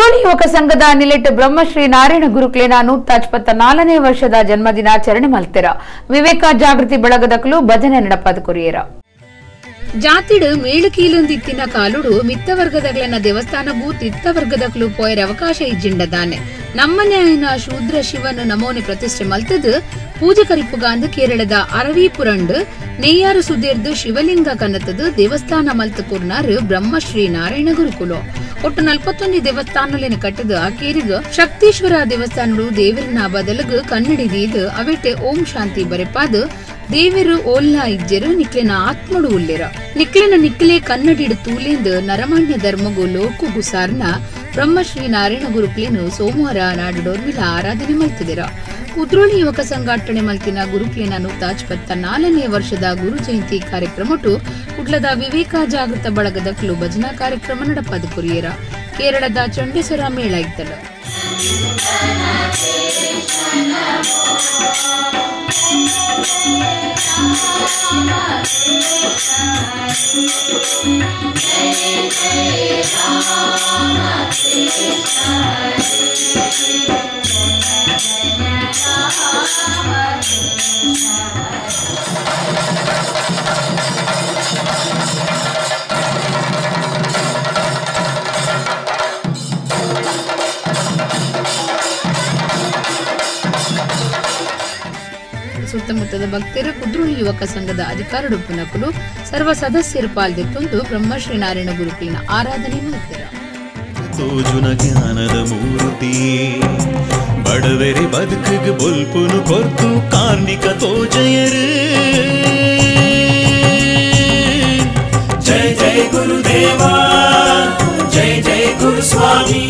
Kudroli ಯುವಕ ಸಂಘದ ನಿಲೆಟ್ ಬ್ರಹ್ಮಶ್ರೀ ನಾರಾಯಣ ಗುರುಕ್ಲೇನ 124ನೇ ವರ್ಷದ ಜನ್ಮದಿನಾಚರಣೆ ಮಲ್ತೆರ ವಿವೇಕ ಜಾಗೃತಿ ಬಳಗದಕಲು ಭಜನೆ ನಡಪಾದ ಕೊರಿಯರ. ಜಾತಿಡು ಮೇಳುಕೀಲುಂದಿತ್ತಿನ ಕಾಲುಡು ಮಿತ್ತ ವರ್ಗದಗಳನ್ನ ದೇವಸ್ಥಾನಗೂ ತಿತ್ತ ವರ್ಗದಕಲು ಪೋಯರ ಅವಕಾಶ ಇಜ್ಜಿಂಡದಾನೆ. ನಮ್ಮನೆ ಆಯ್ನ ಶೂದ್ರ ಶಿವನು ನಮೋನೆ ಪ್ರತಿಷ್ಠೆ ಮಲ್ತದು ಪೂಜೆ ಕರಿಪುಗಾಂದು ಕೇರಳದ ಅರವೀಪುರಂಡು ನೆಯ್ಯಾರು ಸುದೇರ್ದು ಶಿವಲಿಂಗ ಕನ್ನತದು ದೇವಸ್ಥಾನ ಮಲ್ತ ಕೂರ್ನಾರು ಬ್ರಹ್ಮಶ್ರೀ ನಾರಾಯಣ ಗುರುಕುಲು. ಒಟ್ಟು 41 ದೇವಸ್ಥಾನಲೇನು ಕಟ್ಟದು ಆಕೇರಿಗ ಶಕ್ತೀಶ್ವರ ದೇವಸ್ಥಾನಡು ದೇವರನ್ನ ಬದಲಗು ಕನ್ನಡಿದೀದು ಅವೆಟೆ ಓಂ ಶಾಂತಿ ಬರೆಪಾದು ದೇವರು ಓಲ್ಲಾ ಇಜ್ಜೆರು ನಿಕ್ಲೆನ ಆತ್ಮಡು ಉಲ್ಲೆರ ನಿಕ್ಲೆನ ನಿಕ್ಲೆ ಕನ್ನಡಿಡು ತೂಲೇಂದು ನರಮಾನ್ಯ ಧರ್ಮಗು ಲೋಕು ಗುಸಾರ್ನ ಬ್ರಹ್ಮಶ್ರೀ ನಾರಾಯಣ ಗುರುಕ್ಲೇನು ಸೋಮವಾರ ನಾಡುಡೋರ್ಮಿಲ ಆರಾಧನೆ ಮಲ್ತದಿರ. ಕುದ್ರೋಳಿ ಯುವಕ ಸಂಘಟನೆ ಮಲ್ತಿನ ಗುರುಕ್ಲೇನ 124ನೇ ವರ್ಷದ ಗುರು ಜಯಂತಿ ಕಾರ್ಯಕ್ರಮಟು ಕುಡ್ಲದ ವಿವೇಕ ಜಾಗೃತ ಬಳಗದ ಕ್ಲು ಭಜನಾ ಕಾರ್ಯಕ್ರಮ ನಡಪಾದ ಕೊರಿಯರ. ಕೇರಳದ ಚಂಡೇಶ್ವರ ಮೇಳ ಇತ್ತಲು. ಸುತ್ತಮುತ್ತದ ಭಕ್ತರು ಕುದ್ರೋಳಿ ಯುವಕ ಸಂಘದ ಅಧಿಕಾರಡು ಪುನಕುಲು ಸರ್ವ ಸದಸ್ಯರು ಪಾಲ್ದೆತ್ತೊಂದು ಬ್ರಹ್ಮಶ್ರೀ ನಾರಾಯಣ ಗುರುಕುಲಿನ ಆರಾಧನೆ ಮಾಡ್ತಾರೆ. ಸೋಜುನ ಜ್ಞಾನದ ಮೂರ್ತಿ ಬಡವೆರೆ ಬದುಕಿಗೆ ಬೊಲ್ಪುನು ಕೊರ್ತು ಕಾರ್ಣಿಕ ತೋಜಯರು. ಜಯ ಜಯ ಗುರುದೇವಾ, ಜಯ ಜಯ ಗುರುಸ್ವಾಮಿ.